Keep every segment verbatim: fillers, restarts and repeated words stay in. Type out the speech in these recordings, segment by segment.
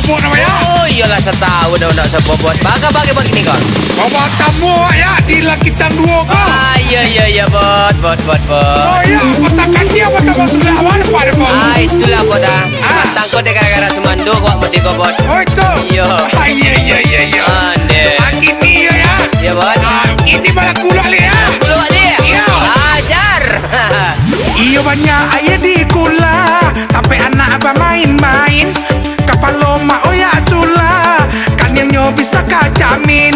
Bot namo, ya? Oh, iyolah, satau dah ndak sapa, Bot. Baa kaba, Bot, kini ko? Baa tamu awak, ya, di Langkitang duo ko? Ah, iyo, iyo, iyo, Bot, Bot, Bot, Bot. Oh, iyo, patang kaki, patang basulah, awak nampak dek Bot. Ah, itulah, Bot, ah. Ah. Patang ko dek gara-gara sumando ko, Bot, ko, Bot. Oh, itu? Iyo. Ah, iyo, iyo, iyo, iyo. Ande. Ah, kini, iyo, ya? Iyo, Bot. Ah, kini balaku lo, Li, ya? Balaku lo, Li? Iyo. Ajar. Iyo banyak aia di kula, tampek anak bamain-main. Kapalo Mak Oya sulah, kaniangnyo bisa kajamin.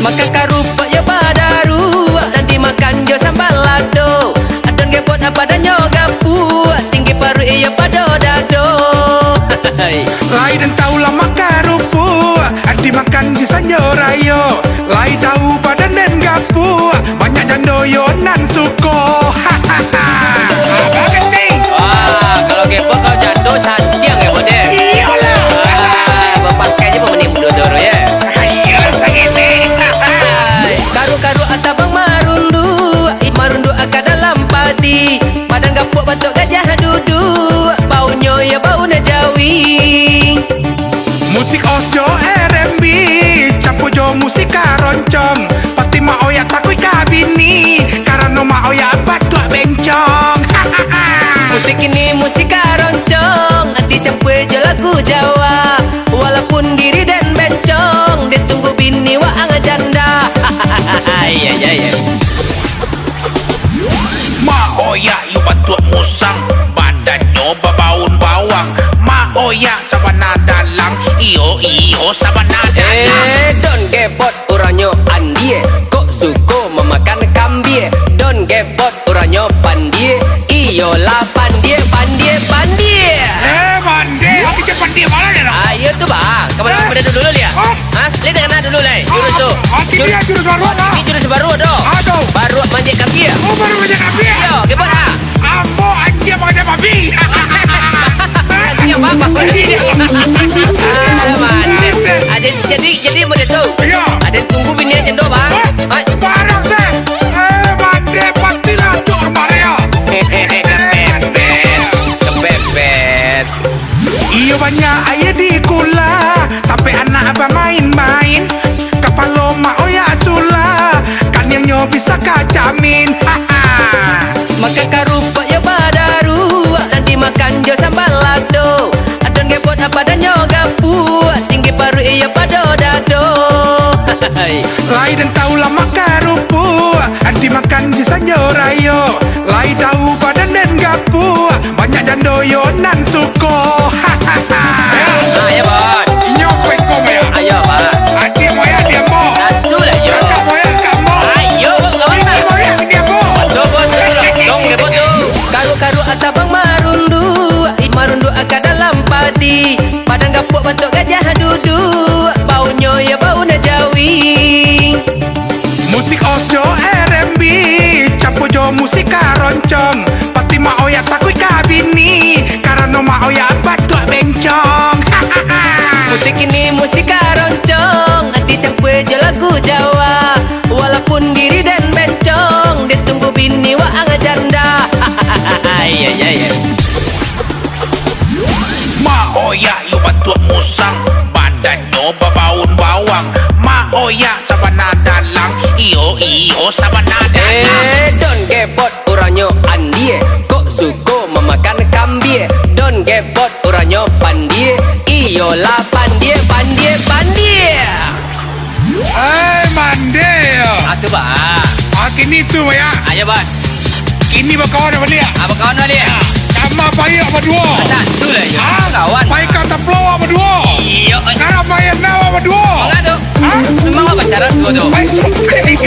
Makan karupuak yo badaruak, nan dimakan jo sambal lado. Adon Gebot badannyo gapuak, tinggi paruik iyo pado dado. Lai den tau lamak karupuak, dimakan di sanjo rayo. Lai tau badan den gapuak, banyak jando yo nan suko. Abang Enti. Wah, kalau Gebot, kalau jando santiang Gebot, deh. Iyolah. Ah, bapakai je pamanih mudo tu, ya. Iyolah, sakini. Karuak-karuak atabang marunduak, marunduak ka dalam padi. Badan gapuak bantuak gajah duduak, baunyo yo baun jawi. Musik os jo R and B, campua jo musik karoncong. Pati Mak Oya takuik ka bini, karano Mak Oya batuak bencong. Musik kini musik karoncong, dicampua jo lagu Jawa. Walaupun diri den bencong, ditunggu bini waang janda. Iya, iya, iya. Mak Oya yo bantuak musang, badannyo babaun bawang. Mak Oya sabana dalang, iyo, iyo, sabana dalang. Eh, Don Gebot, urannyo andie, kok suko mamakan kambie. Don Gebot, urannyo pandie, iyolah pandie, pandie, pandie. Eh, pandie, kito pandie ma lah, Don? Ah, iyo tu, Bang. Ka mano, eh, ka mano dulu, Li, ah? Oh. Ha? Lai dakana dulu, lai? Jurus tu. Ah, kini jurus baruak, ah. Kini jurus baruak tu. Ah, tu. Baruak manjek kambie. Oh, baruak manjek kambie. Iyo, Gebot, ah. Ambo anjia mangaja babi. Anjia babi. Iyo. Ah, mantap. Ah, jadi, jadi, jadi model tu. Iyo. Ado tunggu bini aja ndo, Bang. Eh, hai. Barang se. Eh, mande patilah cur Maria. Kepepet. Kepepet. Iyo banyak aia di kula, tapi anak bamain-main. Kapalo Mak Oya sulah, kaniangnyo bisa kajamin. Makan karupuak yo badaruak, nan dimakan jo sambal lado. Adon Gebot badannyo gapuak, tinggi paruik iyo pado dado. Lai den tau lamak karupuak, dimakan di sanjo rayo. Lai tau badan den gapuak, banyak jando yo nan suko. Ah, iyo, Bot. Inyo ko iko, Maya. Ayo, Bot. Adik Maya di ambo. Tantu lah, yo. Kakak Maya ka ambo. Ayo, kawan, bini Maya di ambo. Betul, Bot, betul lah. Dong, Bot, tu. Karuak-karuak atabang marunduak, marunduak ka dalam padi. Badan gapuak bantuak gajah duduak, baunyo yo baun jawi. Musik os jo R and B, campua jo musik karoncong. Pati Mak Oya takuik ka bini, karano Mak Oya batuak bencong. Musik kini musik karoncong, dicampua jo lagu Jawa. Walaupun diri den bencong, ditunggu bini waang janda. Iya, iya, iya. Mak Oya yo bantuak musang, badannyo babaun bawang. Mak Oya sabana dalang, iyo, iyo, sabana dalang. Eh, Don Gebot, urannyo andie, kok suko mamakan kambie. Don Gebot, urannyo pandie, iyolah pandie, pandie, pandie. Eh, mande yo. Ah, tu, Bang. Ah, kini tu, Maya. Ayo, Bang. Kini bakawan baliak. Ah, bakawan baliak. Kama pai awak baduo. Ah, tantu lah, yo. Ah, kawan. Pai ka taplo awak baduo. Iyo. Kara pai na awak baduo. Manga tu? Ah? Memang awak pacaran duo tu. Pai shopping.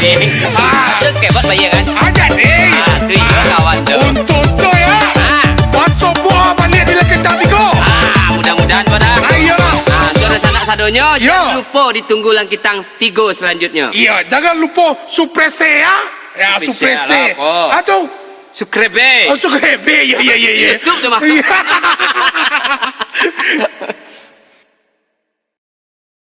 Eh. Ah. Tu kebot bayar kan? Ah, jadi. Ah, tu iyo kawan tu. Untuak tu yo. Ah. Basobok awak baliak di Langkitang tigo. Ah, mudah-mudahan, Bang, dah. Ah, iyolah. Ah, tu ado sanak sadonyo, yo, jangan lupo ditunggu Langkitang tigo selanjutnyo. Iyo, jangan lupo suprese, ya. Ya, suprese. Suprese lah, apo? Ah, tu. Sukrebe. Oh, sukrebe. Ya, ya, ya, ya. YouTube tu mah. Iya.